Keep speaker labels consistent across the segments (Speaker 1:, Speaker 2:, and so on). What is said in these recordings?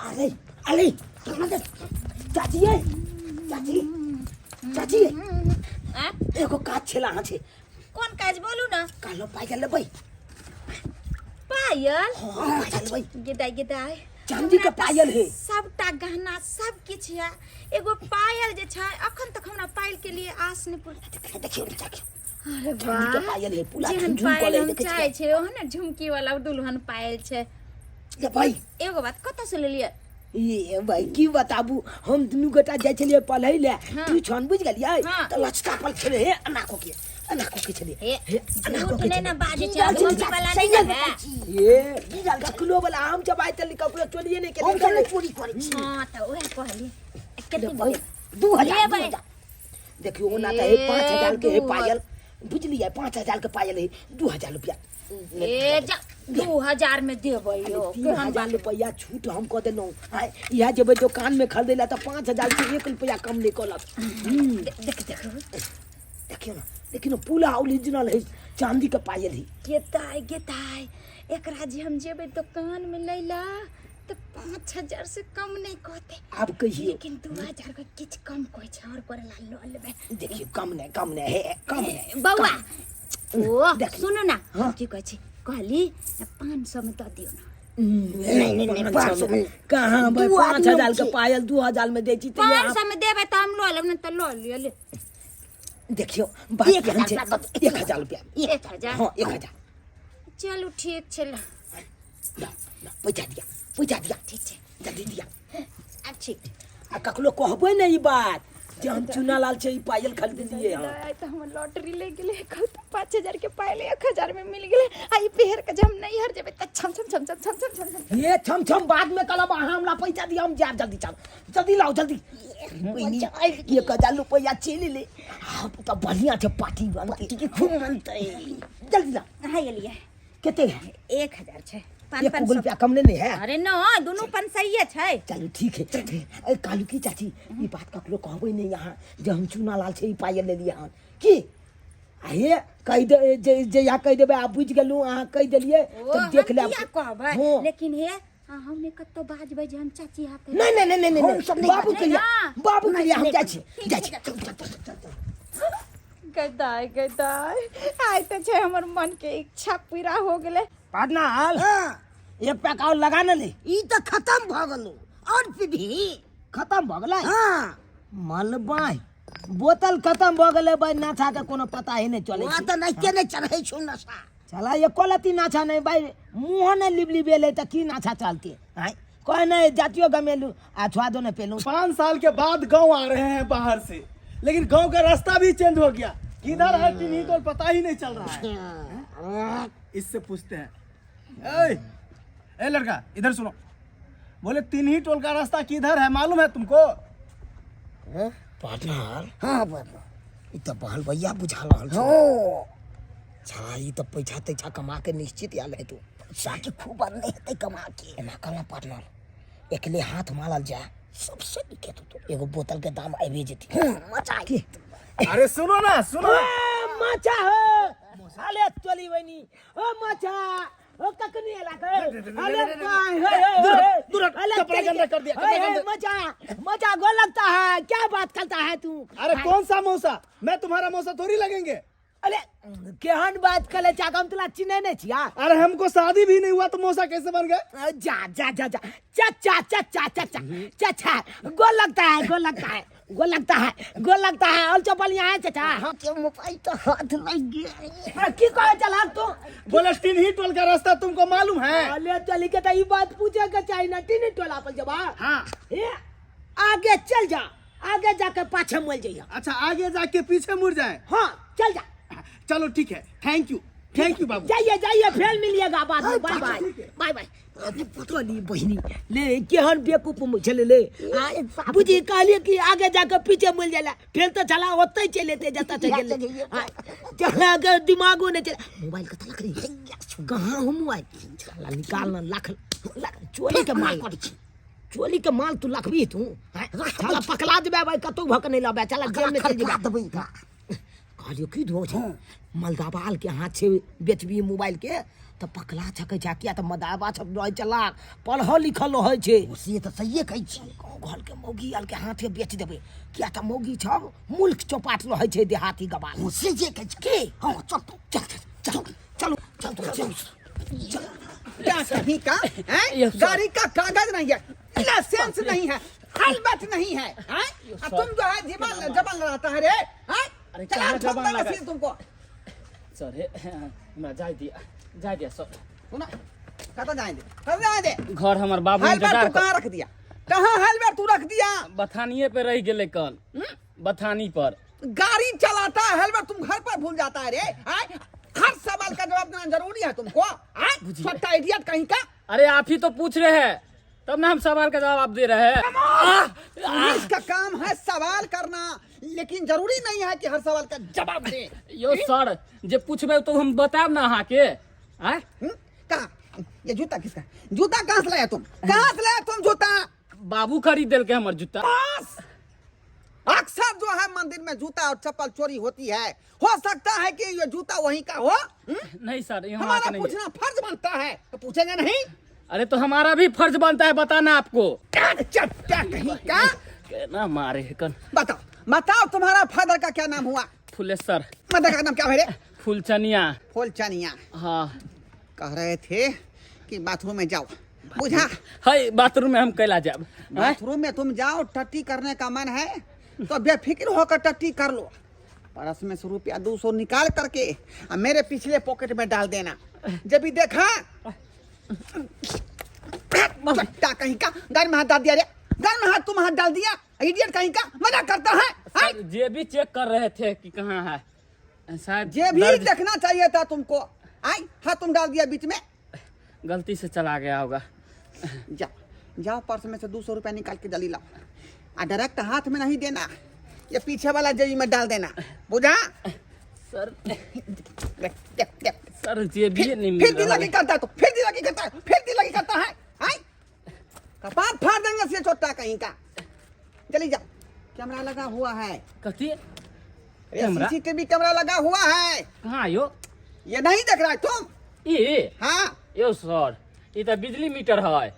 Speaker 1: अरे अरे कहाँ दे चाची ये चाची चाची ये
Speaker 2: आ?
Speaker 1: एगो काज छेला अहाँ छे
Speaker 2: कोन काज बोलू ना
Speaker 1: कालो पायल लेबै
Speaker 2: पायल
Speaker 1: हाँ पायल लेबै
Speaker 2: गेदाय गेदाय
Speaker 1: चांदी के
Speaker 2: हमरा तऽ
Speaker 1: पायल हे।
Speaker 2: सबटा गहना सब किछु है एगो पायल जे छै अखन तक हमरा पायल के लिए आस नहि पूरा
Speaker 1: देखियौ ने चाची
Speaker 2: अरे
Speaker 1: चांदी के पायल हे पूरा
Speaker 2: जेहन
Speaker 1: झुमझुम
Speaker 2: पायल
Speaker 1: कऽ ले
Speaker 2: हम
Speaker 1: देखै
Speaker 2: चाहै
Speaker 1: छियै
Speaker 2: छै ओहन ने झुमकी वाला दुल्हन पायल छै
Speaker 1: ले भाई
Speaker 2: एगो बात कतऽ से लेलियै
Speaker 1: ये भाई की बताबू हम दुनू गोटा जाइ छलियै पढ़ै लए ट्यूशन बुझि गेलियै तऽ लचका पर छलै हे एना कऽ के एना कऽ के छलै
Speaker 2: हे
Speaker 1: हे एना
Speaker 2: झूठ
Speaker 1: कऽ के
Speaker 2: नहि ने
Speaker 1: छलै
Speaker 2: बाजै छै मम्मी वाला नहि ने है
Speaker 1: ये ककरो वाला हम जब आइ तक ककरो चोरिए नहि केलियै
Speaker 3: हम सब नहि चोरी करै छी
Speaker 2: हँ तऽ उएह कहली कते
Speaker 1: भाई 2000
Speaker 2: लेबै।
Speaker 1: 2000 देखियौ ओना तऽ हे 5000 के हे
Speaker 2: दू
Speaker 1: पायल बुझलियै 5000 के पायल हे 2000 रुपया
Speaker 2: ए जा 2000 में देबै यौ
Speaker 1: 3000 रुपया छूट हम कऽ देलहुँ आँय इएह जेबै दोकानमे खरीदै लए तऽ 5000 से एक रुपया कम नहि कहलक।
Speaker 2: देख देख
Speaker 1: देखियौ ने देखियौ ने पूरा ओरिजिनल है चांदी के पायल है।
Speaker 2: गेताय गेताय एकरा जे हम जेबै दोकान में लै ला तऽ 5000 से कम नहीं कहते।
Speaker 1: आब कहियौ
Speaker 2: लेकिन 2000 के किछु कम कहै छै और करे ला लऽ लेबै।
Speaker 1: देखियौ कम नहि कम नहि हे कम नहि।
Speaker 2: बौआ ओ
Speaker 1: देखियौ।
Speaker 2: सुनू ना
Speaker 1: हाँ।
Speaker 2: हम की कहै छी कहली 500 में दऽ दियौ ना।
Speaker 1: नहीं
Speaker 3: नहीं, नहीं, 500 में।
Speaker 1: कहाँ भाई
Speaker 3: दू
Speaker 1: पाँच
Speaker 3: आदमी
Speaker 1: हजार के
Speaker 3: छी।
Speaker 1: पायल 2000 में दै छी तऽ यहाँ
Speaker 2: 500 में देबै तऽ हम लऽ लेब नहि तऽ लऽ लिअ ले।
Speaker 1: देखियौ बात
Speaker 3: एक
Speaker 1: केहन छै
Speaker 3: हजार रुपया दऽ
Speaker 1: 1000 रुपया
Speaker 2: 1000
Speaker 1: हाँ 1000।
Speaker 2: चलू ठीक छै ल।
Speaker 1: ला, ला, पैसा दिया पैसा दिया
Speaker 2: ठीक छै
Speaker 1: जल्दी दिया।
Speaker 2: आब ठीक।
Speaker 1: आ ककरो कहबै ने ई बात जे हम चूना लाल छै ई पायल खरीदलियै हँ।
Speaker 2: आइ तऽ हमर लॉटरी लागि गेलै कहू तऽ 5000 के पायल 1000 में मिल गेलै आ ई पहिर के जे हम नैहर जेबै तऽ छम छम छम छम छम छम छम छम।
Speaker 1: हे छम छम बाद में करब अहाँ हमरा पैसा दिअ हम जायब जल्दी चल जल्दी लाउ जल्दी। बहिनी 1000 रुपैआ चलि ले आब तऽ बढ़िआँ छै पार्टी बनतै।
Speaker 3: पार्टी के खूब मनतै।
Speaker 1: जल्दी ला।
Speaker 2: अहाँ एलियै
Speaker 1: कते है?
Speaker 2: 1000 छै। पाँच
Speaker 1: एक
Speaker 2: पाँच सौ।
Speaker 1: रुपया कम नहीं है।
Speaker 2: अरे न दुनू पाँच सही छै।
Speaker 1: चलू ठीक है। ए कालू की चाची ई बात ककरो कहबै नहीं यहाँ जे हम चूना लाल छै ई पायल लेलियै हन की आ हे कहि दे जे जे यहाँ कहि देबै आ बुझि गेलहुँ अहाँ कहि देलियै
Speaker 2: ओ
Speaker 1: तऽ देख
Speaker 2: हम
Speaker 1: लेब।
Speaker 2: किया कहबै
Speaker 1: हाँ।
Speaker 2: लेकिन हे हम ने कतौ बाजबै जे हम चाची हाथे
Speaker 1: नहीं नहीं नहीं नहीं
Speaker 3: हम
Speaker 1: नहीं
Speaker 3: सब नहीं
Speaker 1: बाबू के
Speaker 2: बाजबै
Speaker 1: लिए
Speaker 2: ना।
Speaker 1: बाबू के लिए हम
Speaker 3: नहीं,
Speaker 1: जाइ छी
Speaker 2: ठीक
Speaker 1: जाइ
Speaker 2: छै,
Speaker 1: छी चल चल चल चल चल।
Speaker 2: गदाय गदाय आइ तऽ छै हमर मन के इच्छा पूरा हो गेलै।
Speaker 1: पार्टनर
Speaker 3: हाँ।
Speaker 1: एक पैक और लगा न ले।
Speaker 3: ई तऽ खत्म भऽ गेलौ और पीबही।
Speaker 1: खत्म भऽ गेलै?
Speaker 3: हाँ।
Speaker 1: मलबाय बोतल खत्म भऽ गेलै भाई नाचा के कोनो पता ही नहीं चलै
Speaker 3: वहाँ
Speaker 1: छै।
Speaker 3: तऽ नहिते नहि चढ़ै छौ नशा।
Speaker 1: चला एको लत्ती नाचा नहीं भाई मुँह नहीं लिबलिबेलै तऽ की नाचा चलते आँय कोई नहीं जातियो गमेलू आ छुआ दो नहीं पेलू।
Speaker 4: 5 साल के बाद गांव आ रहे हैं बाहर से लेकिन गांव का रास्ता भी चेंज हो गया किधर है किन्हीं तो पता ही नहीं चल रहा है। इससे पूछते हैं। ए, ए लड़का इधर सुनो बोले तिन्ही टोल का रास्ता किधर है मालूम है तुमको?
Speaker 1: पार्टनर
Speaker 3: हाँ बाबा
Speaker 1: ई तऽ बहल भैया बुझा रहल छौ।
Speaker 3: हाँ।
Speaker 1: छा ई तऽ पैसा तैसा कमा के निश्चित आयल हेतौ।
Speaker 3: पैसा के खूब आनने हेतै कमा के।
Speaker 1: एना करना पार्टनर एकले हाथ मारल जाए सबसे नीक हेतौ तो एगो बोतल के दाम आबि जेतै।
Speaker 3: हाँ, मजा आबि जेतै।
Speaker 4: अरे सुनो ना सुनो।
Speaker 1: ए, मचा हो अरे चली बनी ओ मचा ओ ककनी एला के अरे भाई हे हे
Speaker 4: दूर
Speaker 1: हे
Speaker 4: हट, दूर हट,
Speaker 1: अरे
Speaker 4: कपड़ा
Speaker 1: चली
Speaker 4: गंदा कर दिया, कपड़ा
Speaker 1: हे, हे,
Speaker 4: गंदा।
Speaker 1: मचा मचा गो लगता है क्या बात करता है तू?
Speaker 4: अरे कौन सा मौसा मैं तुम्हारा मौसा थोड़ी लगेंगे।
Speaker 1: अरे केहन बात करे चा हम तोरा चिन्है नहीं छिया।
Speaker 4: अरे हमको शादी भी नहीं हुआ तो मौसा कैसे बन गए?
Speaker 1: जा जा जा जा चाचा चाचा चाचा चाचा गो लगता है गो लगता है गो लगता है गो लगता है और चप्पल यहाँ है चाचा।
Speaker 3: हाँ के मोबाइल तो हाथ लग गया।
Speaker 1: अरे की कहे चला तू?
Speaker 4: बोले टिन्ही टोल का रास्ता तुमको मालूम है?
Speaker 1: अरे चली के तो ये बात पूछे के चाहिए ना टिन्ही टोला पर जब
Speaker 4: हाँ।
Speaker 1: हे आगे चल जा आगे जाके पाछे मुड़ जाइए।
Speaker 4: अच्छा आगे जाके पीछे मुड़ जाए।
Speaker 1: हाँ चल जा।
Speaker 4: चलो ठीक है thank you thank you बाबू।
Speaker 1: जाइए जाइए फिर मिलिएगा बाद में। बाय बाय
Speaker 4: ठीक है।
Speaker 1: बाय बाय। तोली बहिनी ले केहन बेवकूफ मुझे ले बुझी कहलिए कि आगे जाके पीछे मुड़ जाला फिर तो चला ओतै चले ते जता चले गेलै। चला के दिमागो नहीं चला मोबाइल कत लख रही कहाँ हम मोबाइल चला निकाल ना लाख लाख चोरी के माल
Speaker 3: करै छी।
Speaker 1: चोरी के माल तू लखबी तू चला पकड़ा देबे भाई कतौ भक नहीं लबे चला जेल में चल जेबे।
Speaker 3: देबै
Speaker 1: कहलियो की धो छै मलदाबाल के हाथ से बेचबी मोबाइल के तऽ पकला छकै छै, किया तऽ मदाबा सब रहै चलाक, पढ़ल लिखल रहै छै।
Speaker 3: से तऽ सहिए कहै छी।
Speaker 1: गाँव घरके मौगी आरके हाथे बेच देबै, किया तऽ मौगी सब मुल्क चौपाट रहै छै, देहाती गवार।
Speaker 3: हँ, से जे कहै छी।
Speaker 1: की?
Speaker 3: हँ, चल तू।
Speaker 1: चल चल चल, चलू चल चल चल।
Speaker 5: क्या कहीं का हैं?
Speaker 6: ये सर।
Speaker 5: गाड़ी का कागज नहीं है, लाइसेंस नहीं है, हेलमेट नहीं है, हैं? और तुम जो है जीवन जबन लड़ाता है रे, हैं?
Speaker 6: अरे
Speaker 5: चला
Speaker 6: कहाँ
Speaker 5: ठोक
Speaker 6: जबान
Speaker 5: देंगे
Speaker 6: लगा?
Speaker 5: फिर तुमको।
Speaker 6: सर हे, हमरा जाय दिया, जाय दिया सर।
Speaker 5: सुना, कहाँ जाए दे, कहाँ जाए दे?
Speaker 6: घर हमर बाबू
Speaker 5: हेलमेट
Speaker 6: इंतजार
Speaker 5: तू कहाँ रख दिया? कहाँ हेलमेट तू रख दिया?
Speaker 6: बथानिए पे रह गेलै कल, बथानी पर।
Speaker 5: गाड़ी चलाता है, हेलमेट तुम घर पर भूल जाता है रे, हैं? हर सवाल का जवाब देना जरूरी है तुमको, हैं? छोटा इडियट कहीं का।
Speaker 6: अरे आप ही तो पूछ रहे हैं, तब ना हम सवाल का जवाब आप दे रहे हैं।
Speaker 5: पुलिस का काम है सवाल करना, लेकिन जरूरी नहीं है कि हर सवाल का जवाब दे।
Speaker 6: यो सर, जे पूछबे तो हम बतायब ना अहाँके। आँय?
Speaker 5: कहाँ ये जूता किसका? जूता कहाँ से लाया तुम? कहाँ से लाया तुम जूता?
Speaker 6: बाबू खरीद देलकै हमर जूता।
Speaker 5: बस अक्सर जो है मंदिर में जूता और चप्पल चोरी होती है, हो सकता है कि ये जूता वहीं का हो।
Speaker 6: नहीं सर, यहाँ
Speaker 5: हमारा
Speaker 6: का नहीं है।
Speaker 5: पूछना फर्ज बनता है, तो पूछेंगे नहीं?
Speaker 6: अरे तो हमारा भी फर्ज बनता है बताना आपको।
Speaker 5: चट्टा कहीं का।
Speaker 6: केना मारे है कन।
Speaker 5: बताओ बताओ, तुम्हारा फादर का क्या नाम हुआ?
Speaker 6: फुलेश्वर।
Speaker 5: मदर का नाम क्या है रे?
Speaker 6: फूलचनिया।
Speaker 5: फूलचनिया।
Speaker 6: हाँ।
Speaker 5: कह रहे थे कि बाथरूम में जाओ, बुझा?
Speaker 6: है, बाथरूम में हम कैला जाब?
Speaker 5: बाथरूम में तुम जाओ, टट्टी करने का मन है तो बेफिक्र होकर टट्टी कर लो, परस में से रुपया 200 निकाल करके और मेरे पिछले पॉकेट में डाल देना। जब भी देखा चट्टा कहीं का, गाड़ी में हाथ डाल दिया रे, गाड़ी में हाथ तुम हाथ डाल दिया, इडियट कहीं का, मजा करता है, हैं?
Speaker 6: सर, जे भी चेक कर रहे थे कि कहाँ है, शायद
Speaker 5: जे भी
Speaker 6: दर्ज-
Speaker 5: देखना चाहिए था तुमको, आई हाथ तुम डाल दिया बीच में,
Speaker 6: गलती से चला गया होगा।
Speaker 5: जाओ जाओ, पर्स में से 200 रुपया निकाल के जल्दी लाओ, आ डायरेक्ट हाथ में नहीं देना, ये पीछे वाला जेबी में डाल देना, बुझा?
Speaker 6: सर।
Speaker 5: देख, देख, देख।
Speaker 6: सर, जे भी
Speaker 5: फिर
Speaker 6: नहीं मिल
Speaker 5: फिर
Speaker 6: रहा
Speaker 5: दिला
Speaker 6: है।
Speaker 5: की करता है तो फिर दिला की करता है, फिर दिला की करता है, हैं? कपार फाड़ देंगे से छोटा कहीं का। चली जाओ, कैमरा लगा हुआ है।
Speaker 6: कथी?
Speaker 5: अरे
Speaker 6: कैमरा?
Speaker 5: सीसीटीवी कैमरा लगा हुआ है।
Speaker 6: कहाँ यो?
Speaker 5: ये नहीं देख रहा है तुम?
Speaker 6: ई?
Speaker 5: हाँ।
Speaker 6: यो सर, ये तो बिजली मीटर है।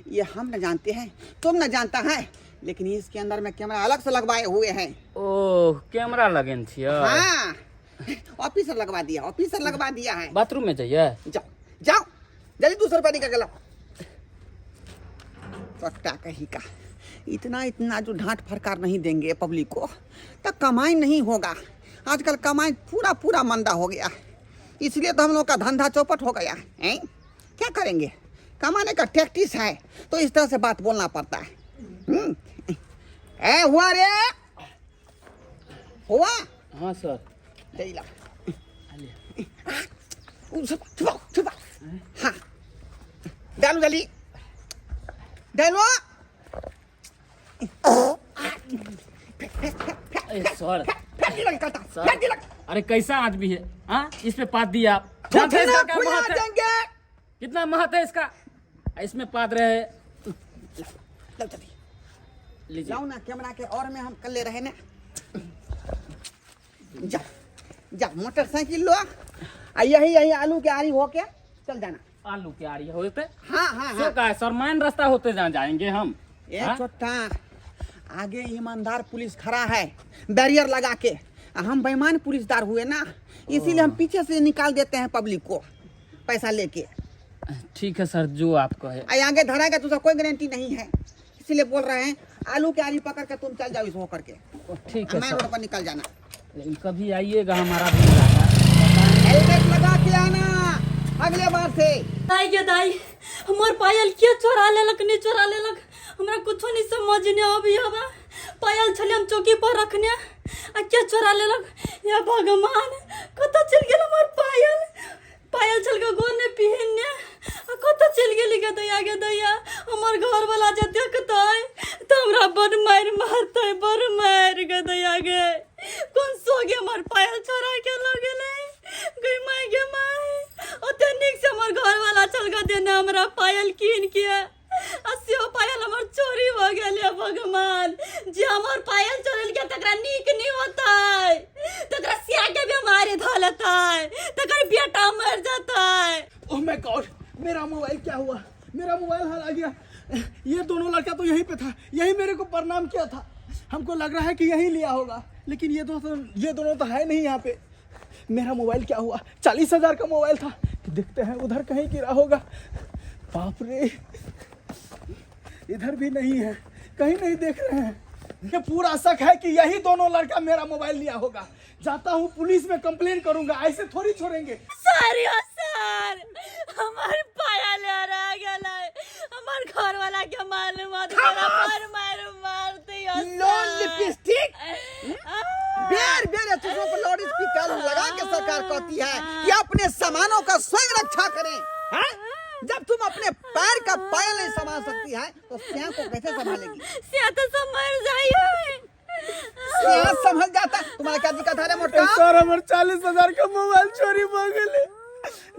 Speaker 5: ये हम न जानते हैं, तुम न जानता है, लेकिन इसके अंदर में कैमरा अलग से लगवाए हुए हैं।
Speaker 6: ओ कैमरा लगेन छियै?
Speaker 5: हाँ, ऑफिसर लगवा दिया, ऑफिसर लगवा दिया है।
Speaker 6: बाथरूम में जाइए।
Speaker 5: जाओ जाओ जल्दी, 200 रुपया निकाल के लाओ। चट्टा कहीं का, इतना इतना जो ढांट फरकार नहीं देंगे पब्लिक को तो कमाई नहीं होगा। आजकल कमाई पूरा पूरा मंदा हो गया, इसलिए तो हम लोग का धंधा चौपट हो गया है। क्या करेंगे, कमाने का टैक्टिस है तो इस तरह से बात बोलना पड़ता है। ए हुआ रे, हुआ?
Speaker 6: हाँ सर।
Speaker 5: जल्दी लाओ। छुपा छुपा छुपा। हाँ डालो जल्दी डालो।
Speaker 6: ए सर,
Speaker 5: फेंक लग करता,
Speaker 6: सर।
Speaker 5: फेंक लग।
Speaker 6: अरे कैसा आदमी है, हाँ इस पे पात दिया आप। जानते हैं इसका क्या
Speaker 5: खुला
Speaker 6: महत्व है?
Speaker 5: देंगे।
Speaker 6: कितना महत्व है इसका, इसमें पात रहे हैं।
Speaker 5: लाओ जल्दी।
Speaker 6: लीजिए।
Speaker 5: लाओ ना कैमरा के और में हम कर ले रहे ना। जा जा मोटरसाइकिल लो, आ यही यही आलू के आरी होके चल जाना।
Speaker 6: आलू के आरी होते?
Speaker 5: हाँ हाँ
Speaker 6: सो
Speaker 5: हाँ।
Speaker 6: का है सर, मेन रास्ता होते जहाँ जाएंगे हम।
Speaker 5: ए
Speaker 6: हाँ?
Speaker 5: छोटा, आगे ईमानदार पुलिस खड़ा है बैरियर लगा के, आ हम बेईमान पुलिसदार हुए ना, इसीलिए हम पीछे से निकाल देते हैं पब्लिक को पैसा लेके।
Speaker 6: ठीक है सर, जो आप कहे।
Speaker 5: आ आगे धराएगा तो कोई गारंटी नहीं है, इसीलिए बोल रहे हैं आलू के आरी पकड़ के तुम चल जाओ इस होकर के।
Speaker 6: ठीक है
Speaker 5: मैं
Speaker 6: सर।
Speaker 5: रोड पर निकल जाना।
Speaker 6: लेकिन कभी आइएगा हमारा भी इलाका।
Speaker 5: हेलमेट लगा के आना अगले बार से।
Speaker 7: दाई गे दाई, हमर पायल के चोरा लेलक, नहीं चोरा लेलक, हमरा कुछो नहीं समझ नहीं अबै हवा। पायल छलै हम चौकी पर रखने, आ के चोरा लेलक? या भगवान, कतऽ चलि गेल हमर पायल? पायल छल के गोर ने पिहनने, आ कतऽ चलि गेली गे दैया गे दैया? हमर घरवला जे देखतै तऽ हमरा बड़ मारि मारतै, बड़ मारि गे दैया गे। कोन सोगे हमर पायल चोरा के लऽ गेलै गे माय गे माय? ओते नीक से हमर घरवला चल के देने हमरा पायल कीन के, आ सेहो पायल हमर चोरी भऽ गेल। हे भगवान, जे हमर पायल चोरेलकै तकरा नीक नहि होतै, तकरा सिया के बीमारी धऽ लेतै। जतै तकर बेटा मर जतै।
Speaker 4: ओह my God, मेरा मोबाइल क्या हुआ? मेरा मोबाइल हरा गया। ये दोनों लड़का तो यहीं पे था, यही मेरे को प्रणाम किया था। हमको लग रहा है कि यही लिया होगा, लेकिन ये दोनों तो है नहीं यहाँ पे। मेरा मोबाइल क्या हुआ? 40,000 का मोबाइल था। देखते हैं उधर कहीं गिरा होगा। बाप रे, इधर भी नहीं है, कहीं नहीं देख रहे हैं। ये पूरा शक है कि यही दोनों लड़का मेरा मोबाइल लिया होगा। जाता हूँ पुलिस में कंप्लेन करूंगा, ऐसे थोड़ी छोड़ेंगे।
Speaker 7: सर यो सर, हमार पायल हरा गेलै, हमार घर वाला के मालूम होत मेरा पर मार मारते यो
Speaker 5: लोन लिपस्टिक बेर बेर चीजों पर लाउड स्पीकर लगा के सरकार कहती है कि अपने सामानों का स्वयं रक्षा करें, हैं? जब तुम अपने पैर का पायल नहीं संभाल सकती है तो सियाह को कैसे संभालेगी?
Speaker 7: सिया तो सब मर जाइए।
Speaker 5: सियाह संभल जाता, तुम्हारा क्या दिक्कत है रे मोटा?
Speaker 4: सर हमर 40,000 का मोबाइल चोरी भ गेलै,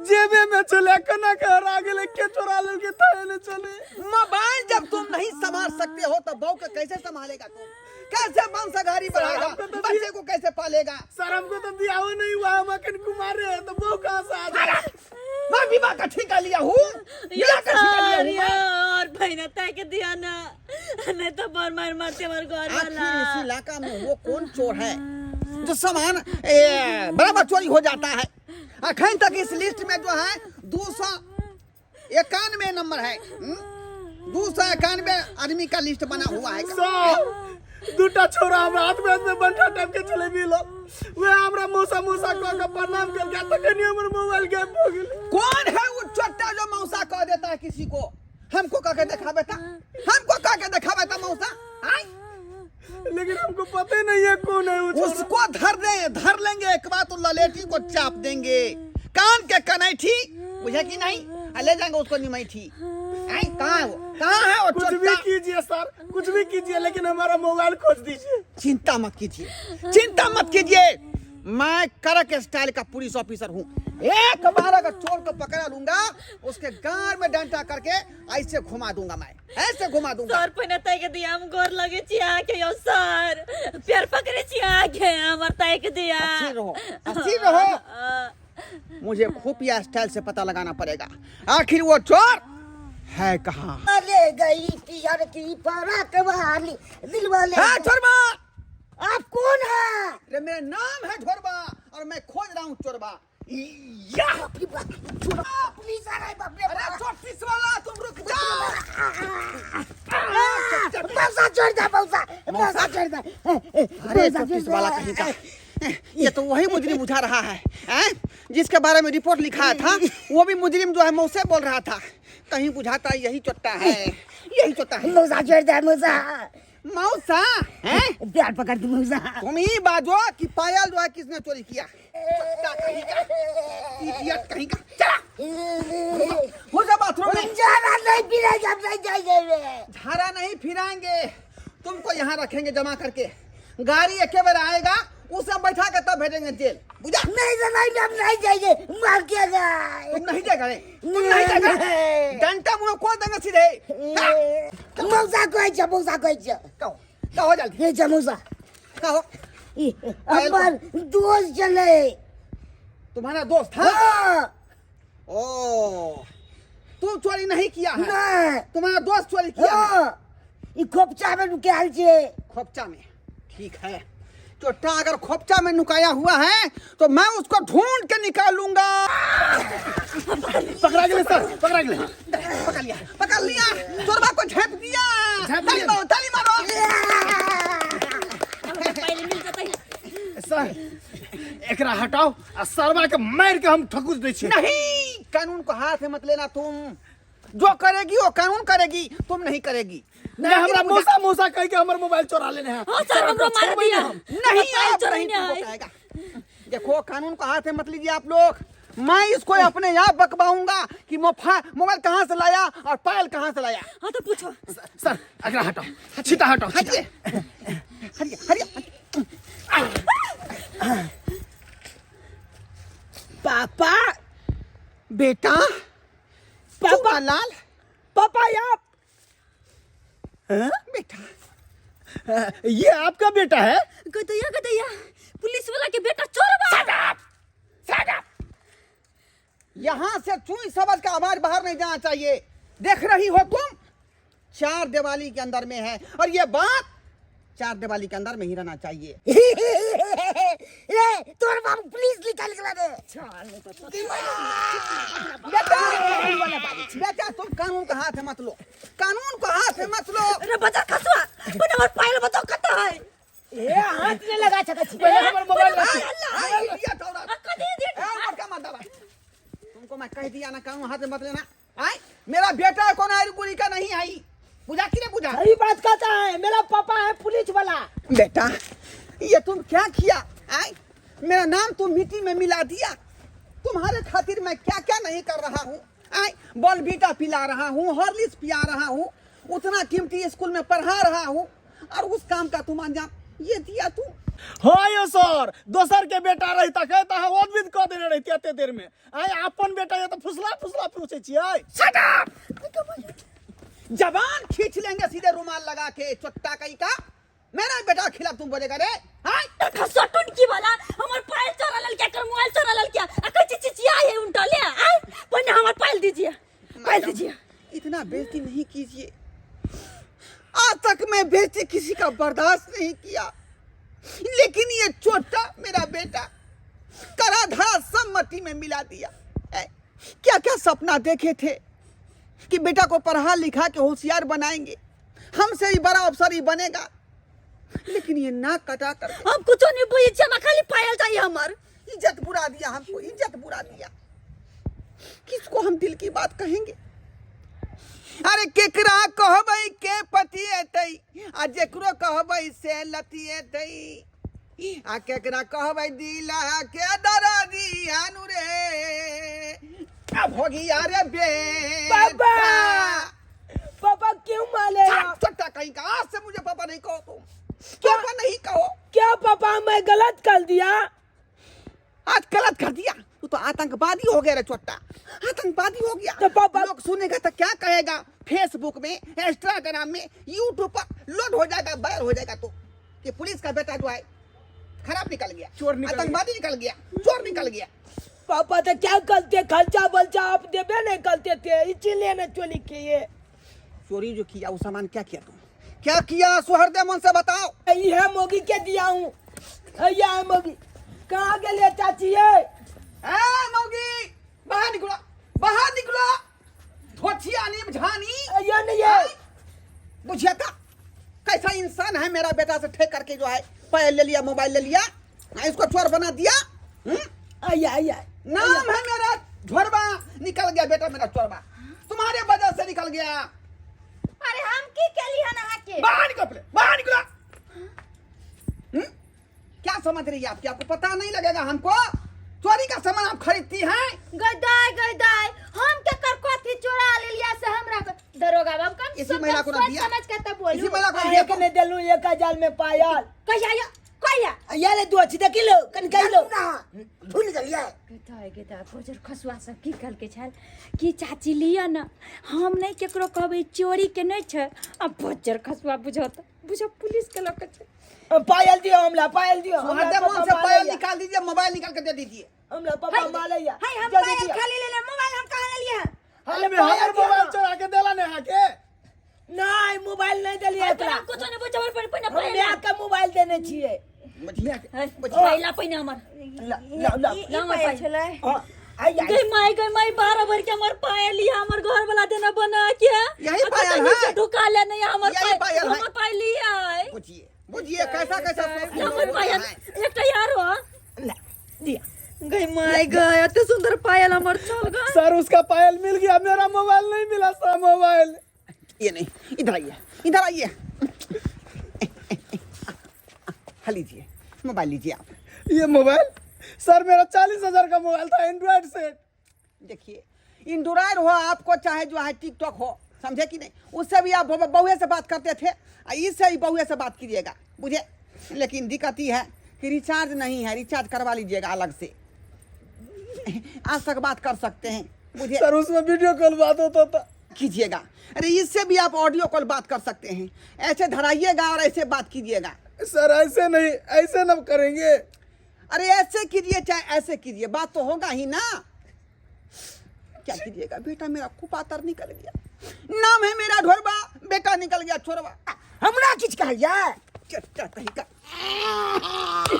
Speaker 4: जेबे में चले कना के हरा गेलै, के चोरा लेलकै ताहे ने चले।
Speaker 5: मोबाइल जब तुम नहीं संभाल सकते हो तो बहू को कैसे संभालेगा तुम? कैसे वंश गाड़ी बढ़ाएगा?
Speaker 4: हमको तो
Speaker 5: बच्चे को कैसे पालेगा?
Speaker 4: सर हमको तो बियाह नहीं हुआ, हम अखन कुमारे हैं, तो बहू कहाँ से आ जाए?
Speaker 5: मैं विवाह का ठेका लिया हूँ,
Speaker 7: यो
Speaker 5: विवाह का ठेका लिया
Speaker 7: सर
Speaker 5: हूँ
Speaker 7: यो
Speaker 5: मैं।
Speaker 7: और बहना ताके के दिया ना, नहीं तो बर मार मारते हमार घर
Speaker 5: आखिर
Speaker 7: वाला।
Speaker 5: इस इलाका में वो कौन चोर है जो सामान बराबर चोरी हो जाता है? अखन तक इस लिस्ट में जो है 291 नंबर है, 291 आदमी का लिस्ट बना हुआ है।
Speaker 4: सर दूटा छोरा हमरा हाथ में हाथ में बंठा टाइप के चले मिलो, वे हमरा मौसा मौसा कह के प्रणाम कर गया तखनी हमर मोबाइल गायब हो गेलै।
Speaker 5: कौन है वो चट्टा जो मौसा कह देता है किसी को? हमको कह के दिखा बेटा, हमको कह के दिखा बेटा मौसा। आय?
Speaker 4: लेकिन हमको पता ही नहीं है कौन है वो छोरा।
Speaker 5: उसको धर दे, धर लेंगे एक बार तो ललेटी को चाप देंगे, कान के कनैठी बुझे कि नहीं, आ ले जाएंगे उसको निमैठी। आई कहाँ है वो, कहाँ है वो
Speaker 4: कुछ भी
Speaker 5: चोट्टा?
Speaker 4: कीजिए सर, कुछ भी कीजिए, लेकिन हमारा मोबाइल खोज दीजिए।
Speaker 5: चिंता मत कीजिए, चिंता मत कीजिए, मैं कड़क स्टाइल का पुलिस ऑफिसर हूँ। एक बार अगर चोर को पकड़ा लूंगा उसके गार में डंडा करके ऐसे घुमा दूंगा मैं, ऐसे घुमा दूंगा।
Speaker 7: सर पहिने ताकि दिया, हम गोर लगे छी अहाँके यौ सर, पैर पकड़े छी अहाँके, हमर ताकि दिया।
Speaker 5: अस्थिर रहो, अस्थिर रहो, मुझे खुफिया स्टाइल से पता लगाना पड़ेगा आखिर वो चोर है कहाँ।
Speaker 3: ले गई पियर की फराक वाली दिल वाले।
Speaker 5: है चोरबा,
Speaker 3: आप कौन है?
Speaker 5: अरे मेरा नाम है ढोरबा और मैं खोज रहा हूँ चोरबा।
Speaker 3: पुलिस आ रहा है बाप रे।
Speaker 5: अरे चोटिस वाला तुम रुक जाओ।
Speaker 3: मौसा छोड़ दे, मौसा मौसा छोड़ दे।
Speaker 5: अरे चोटिस वाला कहीं का, ये तो वही मुजरिम बुझा रहा है, हैं? जिसके बारे में रिपोर्ट लिखा था वो भी मुजरिम जो है मौसे बोल रहा था। कहीं बुझाता यही चोट्टा है, यही चोट्टा है।
Speaker 3: मौसा छोड़ दे मौसा।
Speaker 5: मौसा हैं?
Speaker 3: प्यार पकड़ दे मौसा।
Speaker 5: तुम ही बाजो कि पायल जो है किसने चोरी किया। चोट्टा कहीं का, इडियट कहीं का। चला हो जा बाथरूम में।
Speaker 3: झाड़ा नहीं फिराएंगे, हम नहीं जाएंगे।
Speaker 5: झाड़ा नहीं फिराएंगे, तुमको यहाँ रखेंगे जमा करके। गाड़ी एक बार आएगा उसे बैठा के तब भेजेंगे जेल, बुझा?
Speaker 3: नहीं नहीं हम नहीं जाएंगे, मार के गए।
Speaker 5: तुम नहीं जाएगा रे, तुम नहीं जाएगा। डंडा मुंह को देंगे सीधे।
Speaker 3: मौसा कोई छ, मौसा कोई छ।
Speaker 5: कहो कहो जल्दी।
Speaker 3: ये छ मौसा।
Speaker 5: कहो।
Speaker 3: हमार दोस्त चले।
Speaker 5: तुम्हारा दोस्त था?
Speaker 3: हाँ।
Speaker 5: ओ तुम चोरी नहीं किया है?
Speaker 3: नहीं।
Speaker 5: तुम्हारा दोस्त चोरी किया है?
Speaker 3: हाँ। ई खोपचा में नुकायल छे।
Speaker 5: खोपचा में, ठीक है। चोट्टा अगर खोपचा में नुकाया हुआ है तो मैं उसको ढूंढ के निकालूंगा।
Speaker 4: पकड़ा गेलै सर, पकड़ा गेलै।
Speaker 5: पकड़ लिया, पकड़ लिया, चोरबा को झेप दिया।
Speaker 4: झेप
Speaker 5: ताली
Speaker 4: दिया।
Speaker 5: मारो, ताली मारो।
Speaker 7: पहले मिल जाता है।
Speaker 4: सर एकरा हटाओ आ सरवा के मार के हम ठकुच दै छियै।
Speaker 5: नहीं, कानून को हाथ में मत लेना तुम। जो करेगी वो कानून करेगी, तुम नहीं करेगी।
Speaker 4: नहीं हमरा मौसा मौसा कह के हमर मोबाइल चोरा लेने है।
Speaker 7: हाँ सर, हमरो मार
Speaker 4: छोड़बै
Speaker 7: दिया।
Speaker 4: नहीं हम।
Speaker 5: नहीं,
Speaker 7: मोबाइल
Speaker 5: आप
Speaker 7: चोरा
Speaker 5: नहीं
Speaker 7: लेने
Speaker 5: तुमको
Speaker 7: आए।
Speaker 5: कहेगा। देखो कानून को हाथ में मत लीजिए आप लोग। मैं इसको अपने आप बकवाऊंगा कि मोबाइल कहाँ से लाया और पायल कहाँ से लाया।
Speaker 7: हाँ तो पूछो
Speaker 4: सर, एकरा हटाओ, छीटा हटाओ, छीटा।
Speaker 5: हटिए हटिए हटिए।
Speaker 1: पापा
Speaker 5: बेटा,
Speaker 1: पापा
Speaker 5: लाल,
Speaker 1: पापा आप
Speaker 5: बेटा
Speaker 4: ये आपका बेटा है?
Speaker 7: गदैया गदैया, पुलिस वाला के बेटा चोर बा।
Speaker 5: यहाँ से चुई समझ का आवाज बाहर नहीं जाना चाहिए। देख रही हो तुम, चार दिवाली के अंदर में है और ये बात चार दिवाली के अंदर में ही रहना चाहिए।
Speaker 3: ए तोर बाबू पुलिस निकाल के ला दे।
Speaker 5: बेटा बेटा तुम कानून का हाथ मत लो, कानून का हाथ मत लो।
Speaker 7: अरे बजा खसुआ पहिले हमर पायल बताओ कतऽ है।
Speaker 1: ए हाथ नहीं लगा सकै छी।
Speaker 4: पहिले हमर मोबाइल
Speaker 5: आय,
Speaker 4: रखी।
Speaker 5: आय, इडियट औरत।
Speaker 7: आ कथी दे
Speaker 5: ए, मटका मत दबा। तुमको मैं कह दिया ना कानून हाथ में मत लेना। आय मेरा बेटा कौन है गुरी का नहीं आई, बुझा कि नहीं बुझा?
Speaker 1: सही बात कहता है, मेरा पापा है पुलिस वाला।
Speaker 5: बेटा ये तुम क्या किया? आय मेरा नाम तुम मिट्टी में मिला दिया। तुम्हारे खातिर मैं क्या क्या नहीं कर रहा हूँ। आय बॉर्नवीटा पिला रहा हूँ, हॉर्लिक्स पिया रहा हूँ, उतना कीमती स्कूल में पढ़ा रहा हूँ और उस काम का तुम अंजाम ये दिया तू।
Speaker 4: हाँ यो सर, दोसर के बेटा रही कहता है वो भी कह देने रही एते देर में। आय अपन बेटा ये तो फुसला फुसला पूछे छियै।
Speaker 5: Shut up! जबान खींच लेंगे सीधे रुमाल लगा के, चट्टा कहीं का। मेरा बेटा खिलाफ तुम बोलेगा रे? हाँ?
Speaker 7: खसुआ टुनकी वाला हमर पायल चोरा ललकिया कर मोबाइल चोरा ललकिया आ कहै छी चिचिया है उनटा ले आय पहिले हमर पायल दीजिए, पायल दीजिए।
Speaker 5: इतना बेइज्जती नहीं कीजिए। आज तक मैं बेइज्जती किसी का बर्दाश्त नहीं किया, लेकिन ये छोटा मेरा बेटा करा धरा सब मट्टी में मिला दिया। क्या क्या सपना देखे थे कि बेटा को पढ़ा लिखा के होशियार बनाएंगे, हमसे ही बड़ा अफसर ही बनेगा, लेकिन ये नाक कटा कर
Speaker 7: हम कुछो नहीं बुझै छियै, हमरा खाली पायल चाहिए हमर।
Speaker 5: इज्जत बुरा दिया हमको, इज्जत बुरा दिया। किसको हम दिल की बात कहेंगे? अरे केकरा कहबै के पतिएतै आ जेकरो कहबै से लतिएतै, आ केकरा कहबै दिला के दरदिया नु रे, आ भोगिया रे बेटा।
Speaker 1: पापा! पापा क्यों मारे आप?
Speaker 5: छोटा कहीं का, आज से मुझे पापा नहीं कहो तुम, पापा नहीं कहो।
Speaker 1: क्या पापा मैं गलत कर दिया?
Speaker 5: आज गलत कर दिया, तू तो आतंकवादी हो गया रे छोटा, आतंकवादी हो गया।
Speaker 1: तो पापा
Speaker 5: लोग सुनेगा तो क्या कहेगा? फेसबुक में, इंस्टाग्राम में, यूट्यूब पर लोड हो जाएगा, वायरल हो जाएगा। तो कि पुलिस का बेटा जो है खराब निकल गया,
Speaker 4: चोर निकल गया।
Speaker 5: आतंकवादी निकल गया, चोर निकल गया।
Speaker 1: पापा तो क्या करते, खर्चा बर्चा आप देवे नहीं करते थे, इसीलिए ना चोरी किए।
Speaker 5: चोरी जो किया वो सामान क्या किया तुम? क्या किया सुहरदे मन से बताओ।
Speaker 1: यह मोगी के दिया हूँ, यह मोगी कहाँ गेले चाची? ये
Speaker 5: ए मोगी बाहर निकलो, बाहर निकलो, धोचिया नी झानी
Speaker 1: ये नहीं है।
Speaker 5: बुझिया का कैसा इंसान है मेरा बेटा से ठेक करके जो है पैर ले लिया, मोबाइल ले लिया, इसको चोर बना दिया।
Speaker 1: आया आया
Speaker 5: नाम है मेरा झोरबा, निकल गया बेटा मेरा चोरबा, तुम्हारे वजह से निकल गया।
Speaker 2: अरे हम की केली हन अहाँ के?
Speaker 5: बाहर निकलो पहले, बाहर निकलो। क्या समझ रही है आप? आपको पता नहीं लगेगा हमको चोरी का सामान आप खरीदती हैं?
Speaker 2: गदाय गदाय हम के कर कथी चोरा लेलिया से हमरा दरोगा बाबू कम
Speaker 5: इसी महिला को ना
Speaker 2: सोच
Speaker 5: दिया।
Speaker 2: समझ के तब बोलू।
Speaker 5: इसी महिला को दिया।
Speaker 1: एक ने देलू 1000 में पायल।
Speaker 2: कहिया या कहिया
Speaker 1: ये ले दो अच्छी देखी लो कन कही लो।
Speaker 3: भूल गेलियै।
Speaker 2: गदाय गदाय बजर खसुआ सब की कहलकै छल कि चाची लिअ न, हम नहीं केकरो कहबै चोरी के नहीं छै। आ बजर खसुआ बुझत बुझ पुलिस के लऽ के छै।
Speaker 1: पायल दियो हमरा, पायल दियो। हमरा
Speaker 5: सुहरदे
Speaker 1: पापा
Speaker 5: मन से पायल
Speaker 1: मारैया।
Speaker 5: निकाल दीजिए, मोबाइल निकाल के दे दीजिए।
Speaker 1: हमरा पापा मारैया।
Speaker 2: हाय हम
Speaker 1: जल्दी
Speaker 2: पायल
Speaker 1: दियो।
Speaker 2: खाली लेले, मोबाइल हम कहाँ लेलियै?
Speaker 1: अरे
Speaker 4: हमें
Speaker 1: पायल
Speaker 4: हमर
Speaker 1: दियो
Speaker 4: मोबाइल
Speaker 1: ना।
Speaker 4: चोरा के देला ने अहाँके।
Speaker 1: नहीं मोबाइल नहीं देलियै
Speaker 7: हम
Speaker 1: एकरा।
Speaker 7: कुछो नहीं बुझै, हमर पहिने
Speaker 1: हम
Speaker 7: पायल।
Speaker 1: माय के मोबाइल देने छियै।
Speaker 7: पहिला पहिने हमर।
Speaker 1: ला ला ला।
Speaker 2: ई
Speaker 7: ला हमर
Speaker 2: पायल
Speaker 7: पायल।
Speaker 2: छलै।
Speaker 1: हाँ, आई आई।
Speaker 7: गई माई गई माई 12 भर के हमर पायल लिया, हमर घर वाला देना बना के।
Speaker 5: यही
Speaker 7: आ कतऽ
Speaker 5: पायल
Speaker 7: नीचे
Speaker 5: है?
Speaker 7: ढुका ले नहीं हमर
Speaker 5: यही
Speaker 7: पायल,
Speaker 5: पायल है?
Speaker 7: हमर पायल लिया है।
Speaker 5: बुझिए बुझिए कैसा कैसा सोच
Speaker 7: हमर
Speaker 5: लोग
Speaker 7: पायल
Speaker 5: हैं।
Speaker 7: एकटा यार हो।
Speaker 1: ला दिया।
Speaker 7: गई माई गई एते सुंदर पायल हमर चल गई।
Speaker 4: सर उसका पायल मिल गया, मेरा मोबाइल नहीं मिला सर। मोबाइल
Speaker 5: ये नहीं, इधर आइए, इधर आइए। हाँ लीजिए मोबाइल लीजिए आप।
Speaker 4: ये मोबाइल सर मेरा 40,000 का मोबाइल था, एंड्रॉइड सेट।
Speaker 5: देखिए एंड्रॉयड हो आपको चाहे जो है टिकटॉक हो, समझे कि नहीं, उससे भी आप बहुए से बात करते थे, इससे ही बहुए से बात कीजिएगा बुझे। लेकिन दिक्कत ये है कि रिचार्ज नहीं है, रिचार्ज करवा लीजिएगा अलग से। आज तक बात कर सकते हैं बुझे।
Speaker 4: सर उसमें वीडियो कॉल बात होता था।
Speaker 5: कीजिएगा, अरे इससे भी आप ऑडियो कॉल बात कर सकते हैं, ऐसे धराइएगा और ऐसे बात कीजिएगा।
Speaker 4: सर ऐसे नहीं, ऐसे न करेंगे।
Speaker 5: अरे ऐसे कीजिए चाहे ऐसे कीजिए, बात तो होगा ही ना। क्या कीजिएगा, बेटा मेरा कुपातर निकल गया। नाम है मेरा ढोरबा, बेटा निकल गया छोरबा।
Speaker 3: हमरा किछु कहलियै?
Speaker 5: चट्टा कहीं का।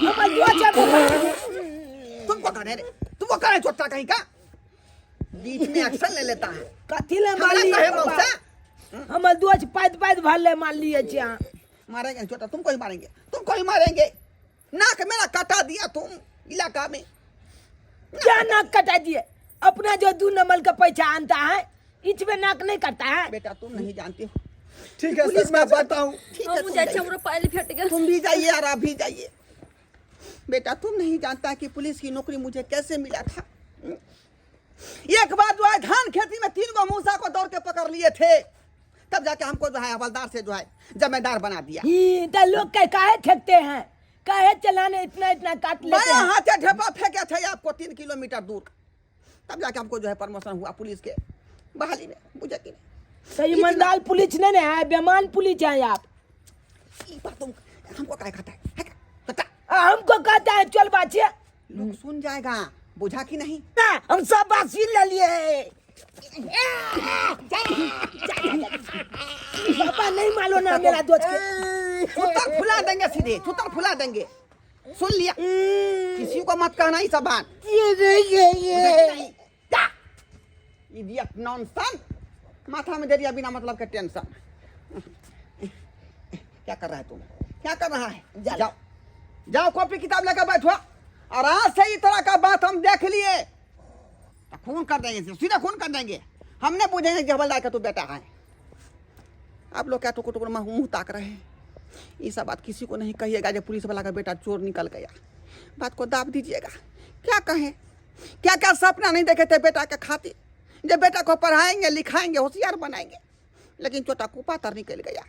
Speaker 1: हमर दोस्त
Speaker 5: तुमको कहने रे, तुमको कह रहे चोट्टा कहीं का, बीच में एक्शन ले लेता है।
Speaker 1: कथी ले
Speaker 5: हमरा
Speaker 1: मारलियै
Speaker 5: कहे
Speaker 1: बाबा?
Speaker 5: मौसा।
Speaker 1: हमर दोस्त पाइत पाइत भरले मारलियै छी अहाँ।
Speaker 5: मारेंगे छोटा, तुमको ही मारेंगे, तुमको ही मारेंगे। नाक मेरा कटा दिया तुम इलाका में।
Speaker 1: क्या नाक कटा दिए? अपना जो 2 नंबर का पैसा आनता है इसमें नाक नहीं कटता है।
Speaker 5: बेटा तुम नहीं जानते हो।
Speaker 4: ठीक है
Speaker 5: पुलिस
Speaker 4: सर, मैं
Speaker 5: का
Speaker 4: जाता हूँ।
Speaker 5: ठीक है,
Speaker 7: हमहूँ
Speaker 5: तुम
Speaker 7: जाइ छी,
Speaker 5: जाइए।
Speaker 7: हमरो पायल भेट गेल।
Speaker 5: तुम भी जाइए और आप भी जाइए। बेटा तुम नहीं जानता कि पुलिस की नौकरी मुझे कैसे मिला था। एक बार जो है धान खेती में 3 गो मूसा को दौड़ के पकड़ लिए थे, तब जाके हमको जो है हवलदार से जो है जमेदार बना दिया।
Speaker 1: ही, तो लोग के काहे ठेकते हैं, काहे चलाने इतना इतना काट लेते
Speaker 5: बायां
Speaker 1: हैं।
Speaker 5: हाथ से ढेपा फेंके थे आपको 3 किलोमीटर दूर, तब जाके हमको जो है प्रमोशन हुआ पुलिस के बहाली में। बुझे कि नहीं?
Speaker 1: तो ईमानदार पुलिस नहीं ना है, बेमान पुलिस है आप।
Speaker 5: ई बात तुम हमको काहे खाता है? है क्या? कट्टा।
Speaker 1: हमको कहता है चल बाचे,
Speaker 5: लोग सुन जाएगा, बुझा कि नहीं?
Speaker 3: ना, हम सब बात सुन लेलिए।
Speaker 1: पापा नहीं मालो ना मेरा दोस्त के।
Speaker 5: चुतर फुला देंगे, सीधे चुतर फुला देंगे। सुन लिया, किसी को मत कहना ये सब बात। इडियट नॉनसन, माथा में दे दिया बिना मतलब के टेंशन। क्या कर रहा है तुम, क्या कर रहा है? जाओ जाओ कॉपी किताब लेकर बैठो। और आज से इस तरह का बात हम देख लिए तो खून कर देंगे, सीधा खून कर देंगे। हमने पूछेंगे कि हवलदार का तू बेटा है। आप लोग क्या टुकुर टुकुर मुँह ताक रहे हैं? ये सब बात किसी को नहीं कहिएगा जब पुलिस वाला का बेटा चोर निकल गया। बात को दाब दीजिएगा। क्या कहें, क्या क्या सपना नहीं देखे थे बेटा के खातिर, जब बेटा को पढ़ाएंगे लिखाएंगे होशियार बनाएंगे, लेकिन छोटा कुपातर निकल गया।